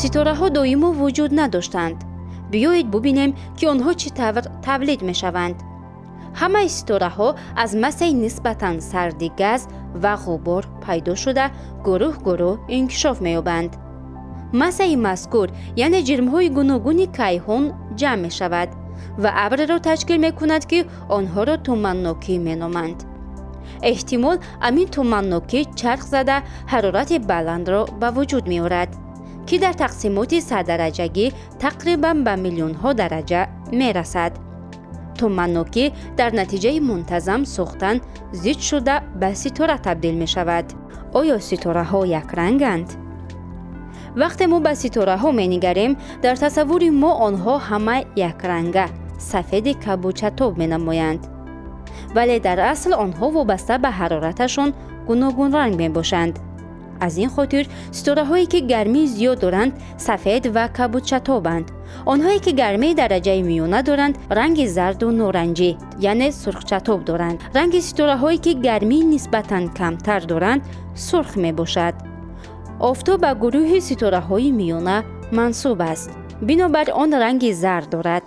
Ситораҳо доимо вуҷуд надоштанд. Биёед бубинем, ки онҳо чӣ тавр тавлид мешаванд. Ҳамаи ситораҳо аз массаи нисбатан сарди газ ва ғубор пайдо шуда, гурӯҳ гурӯҳ инкишоф меёбанд. Массаи мазкур, яъне ҷирмҳои гуногуни кайҳон ҷамъ мешавад ва абреро ташкил мекунад, ки онҳоро туманнокӣ меноманд. Эҳтимол, амин туманнокӣ чарх зада, ҳарорати баландро ба вуҷуд меорад, ки дар тақсимоти саддараҷагӣ тақрибан ба миллионҳо дараҷа мерасад. Туманнокӣ дар натиҷаи мунтазам сӯхтан зич шуда, ба ситора табдил мешавад. Оё ситораҳо якранганд? Вақте мо ба ситораҳо менигарем, дар тасаввури мо онҳо ҳама якранга, сафеди кабудчатоб менамоянд, вале дар асл онҳо вобаста ба ҳарораташон гуногунранг мебошанд. Аз ин хотир ситораҳое, ки гармии зиёд доранд, сафед ва кабудчатобанд. Онҳое, ки гармии дараҷаи миёна доранд, ранги зарду норанҷӣ, яъне сурхчатоб доранд. Ранги ситораҳое, ки гармии нисбатан камтар доранд, сурх мебошад. Офтоб ба гурӯҳи ситораҳои миёна мансуб аст, бинобар он ранги зард дорад,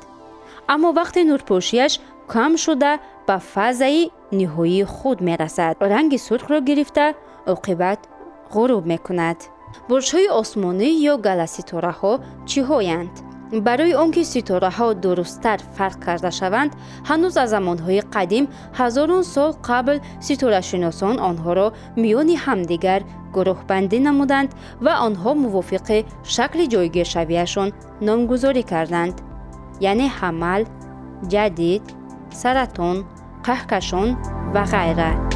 аммо вақте нурпӯшияш кам шуда, ба фазаи ниҳоии худ мерасад, ранги сурхро гирифта, оқибат ғуруб мекунад. Бурҷҳои осмонӣ ё галаситораҳо чиҳоянд? Барои он ки ситораҳо дурусттар фарқ карда шаванд, ҳанӯз аз замонҳои қадим, ҳазорон сол қабл, ситорашиносон онҳоро миёни ҳамдигар гурӯҳбандӣ намуданд ва онҳо мувофиқи шакли ҷойгиршавиашон номгузорӣ карданд, яъне ҳамал, ҷадид, саратон, қаҳкашон ва ғайра.